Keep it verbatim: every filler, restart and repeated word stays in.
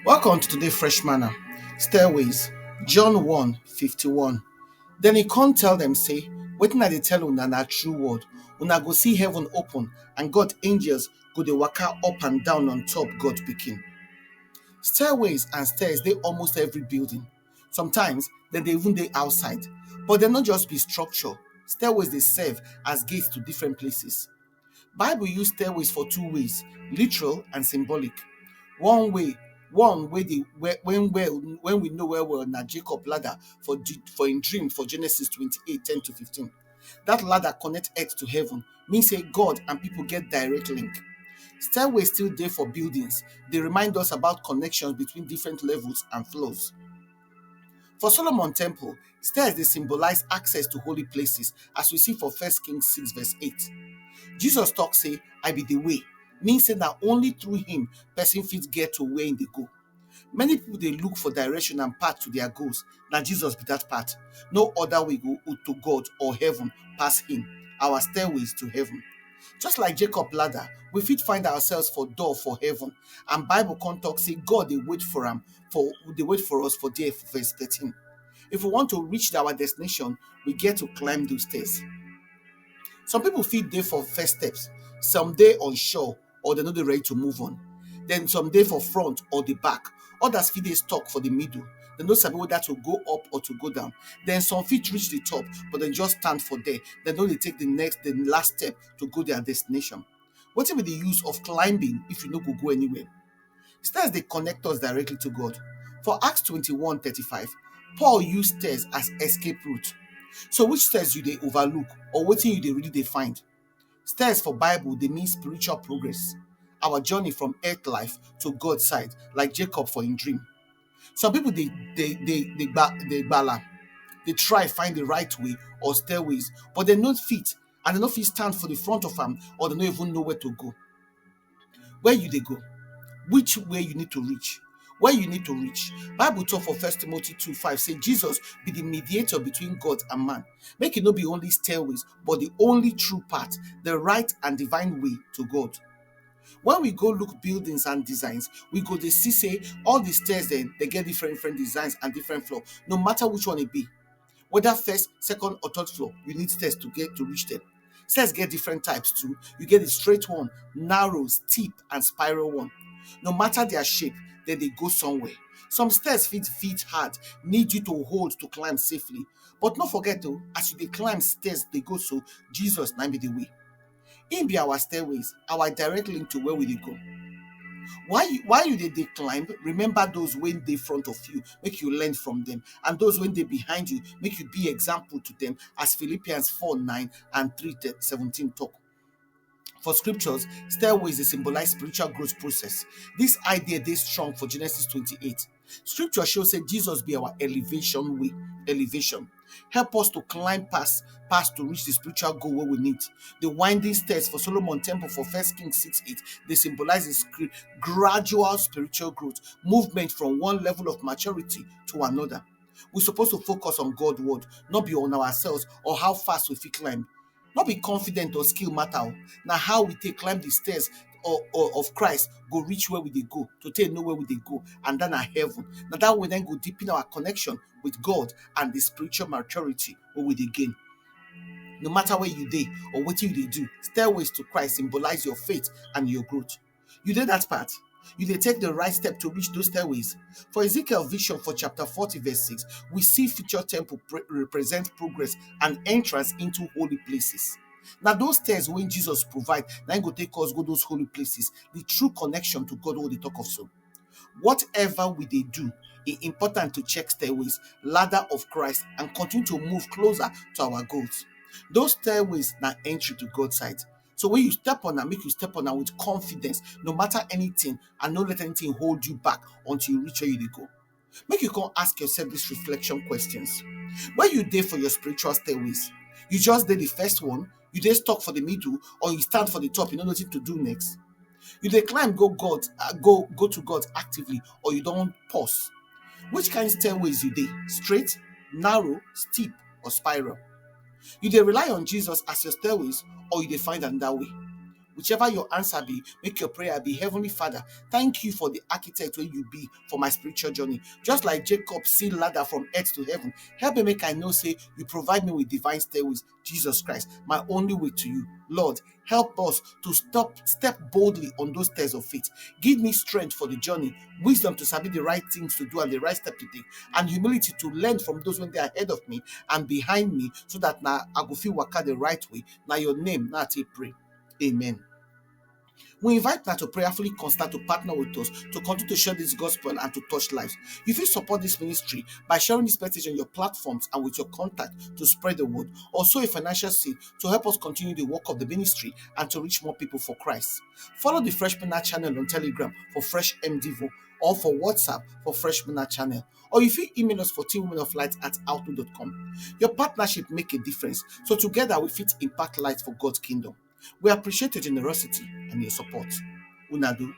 Welcome to today Fresh Manna. Stairways, John one fifty-one. Then he come tell them say, "Wetin I dey tell una na true word. Una go see heaven open and God angels go dey waka up and down on top God pikin." Stairways and stairs dey almost every building. Sometimes dem dey even dey outside. But dem no just be structure. Stairways dey serve as gates to different places. Bible use stairways for two ways, literal and symbolic. One way, one way dey where when well when we know well well na Jacob ladder for G- for im dream for Genesis twenty-eight ten to fifteen. That ladder connect earth to heaven, mean say God and people get direct link. Stairways still dey for buildings, dey remind us about connections between different levels and floors. For Solomon temple, stairs dey symbolize access to holy places, as we see for First Kings six verse eight. Jesus talk say, "I be the way," mean say na only through him person fit get to where im dey go. Many people dey look for direction and path to their goals. Na Jesus be that path. No other way go to God or heaven pass him. Our stairways to heaven. Just like Jacob ladder, we fit find ourselves for door for heaven. And Bible come talk say God dey wait for am for dey wait for us for there for verse thirteen. If we want to reach our destination, we get to climb those stairs. Some people fit dey for first steps, some dey unsure or dem no dey ready to move on. Then some dey for front or the back. Others fit dey stuck for the middle. Dem no sabi whether to go up or to go down. Then some fit reach the top, but dem just stand for there. Dem no dey take the next, the last step to go their destination. Wetin be the use of climbing if you no go go anywhere? Stairs dey connect us directly to God. For Acts twenty-one thirty-five, Paul use stairs as escape route. So which stairs you dey overlook, or wetin you dey really dey find? Stairs for Bible dey mean spiritual progress, our journey from earth life to God side, like Jacob for im dream. Some people dey dey dey dey gba dey gbala, dey try find the right way or stairways, but dem no fit, and dem no fit stand for the front of am, or dem no even know where to go. Where you dey go? Which way you need to reach? Where you need to reach? Bible talk for First Timothy two five say Jesus be the mediator between God and man. Make e no be only stairways, but the only true path, the right and divine way to God. When we go look buildings and designs, we go dey see say all the stairs dem dey get different different designs and different floor. No matter which one e be, whether first, second or third floor, you need stairs to get to reach them. Stairs get different types too. You get the straight one, narrow, steep and spiral one. No matter their shape, dem dey go somewhere. Some stairs fit fit hard, need you to hold to climb safely. But no forget o, as you dey climb stairs dey go so, Jesus na be the way. Im be our stairways, our direct link to where we dey go. While you while you dey dey climb, remember those wey dey front of you, make you learn from them, and those wey dey behind you, make you be example to them, as Philippians four nine and three seventeen talk. For scriptures, stairways dey symbolize spiritual growth process. This idea dey strong for Genesis twenty-eight. Scripture show say Jesus be our elevation way, elevation. Help us to climb pass pass to reach the spiritual goal wey we need. The winding stairs for Solomon temple for First Kings six eight dey symbolize the scri- gradual spiritual growth, movement from one level of maturity to another. We suppose to focus on God word, not be on ourselves or how fast we fit climb. No be confident or skill matter o, na how we take climb the stairs or, or of Christ go reach where we dey go, to take know where we dey go, and that na heaven. Na that way then go deepen our connection with God and the spiritual maturity wey we dey gain. No matter where you dey or wetin you dey do, stairways to Christ symbolize your faith and your growth. You dey that part? You dey take the right step to reach those stairways? For Ezekiel vision for chapter forty verse six, we see future temple pre- represent progress and entrance into holy places. Na those stairs wey Jesus provide na im go take us go those holy places, the true connection to God wey we dey talk of so. Whatever we dey do, e important to check stairways, ladder of Christ, and continue to move closer to our goals. Those stairways na entry to God side. So when you step on am, make you step on am with confidence, no matter anything, and no let anything hold you back until you reach where you dey go. Make you come ask yourself these reflection questions. Where you dey for your spiritual stairways? You just dey the first one, you dey stuck for the middle, or you stand for the top, you no know wetin to do next? You dey climb go God, uh, go go to God actively, or you don pause? Which kind stairways you dey? Straight, narrow, steep, or spiral? You dey rely on Jesus as your stairways, or you dey find another way? Whichever your answer be, make your prayer be, Heavenly Father, thank you for the architect wey you be for my spiritual journey. Just like Jacob see ladder from earth to heaven, help me make I know say you provide me with divine stairways. Jesus Christ, my only way to you. Lord, help us to stop step boldly on those stairs of faith. Give me strength for the journey, wisdom to sabi the right things to do and the right step to take, and humility to learn from those wey dey ahead of me and behind me, so that na I go fit waka the right way. Na your name na I take pray. Amen. We invite una to prayerfully consider to partner with us to continue to share this gospel and to touch lives. You fit support this ministry by sharing this message on your platforms and with your contact to spread the word. Also, a financial seed to help us continue the work of the ministry and to reach more people for Christ. Follow the Fresh Pina channel on Telegram for fresh M Devo or for WhatsApp for Fresh Pina channel. Or you fit email us for team women of light at outlook dot com. Your partnership make a difference, so together we fit impact light for God's kingdom. We appreciate your generosity and your support. Una do.